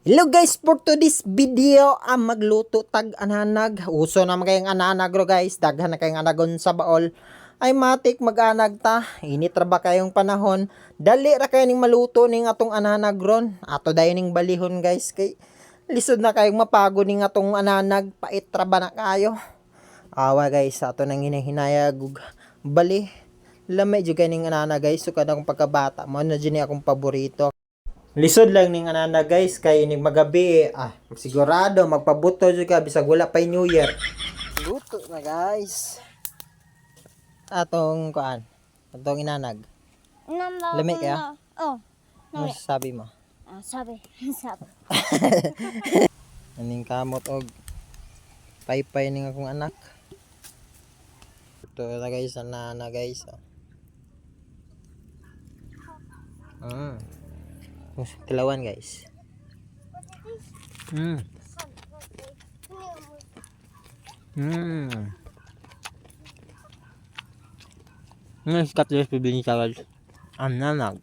Hello guys, for today's video, ang magluto tag ananag. Uso na kayong ananag ro, guys. Daghan na kayong anagon sa baol. Ay matik mag-anag ta. Init ra ba kayong panahon? Dali ra kayo ning maluto ning atong ananag ron. Ato dayon ning balihon, guys, kay lisod na kayong mapagod ning atong ananag. Pait ra ba na kayo? Awa guys, ato nang hinahinayag ug bali. Lamay jud kay ning anana, guys. So kadang pagkabata mo na jud ni akong paborito. Lisod lang ning anana, guys, kay inig magabi, ah, sigurado magpabuto jud ka bisag wala pay New Year. Luto na, guys. Atong kuan. Atong inanag. Lami kaya? Oh, Ano sabi mo? ah, sabi, sabi. Aning kamot og paypay ning akong anak. Ito na guys, anana, guys. Tilawan, guys. Ano sikat recipe ni Charles? Ananag.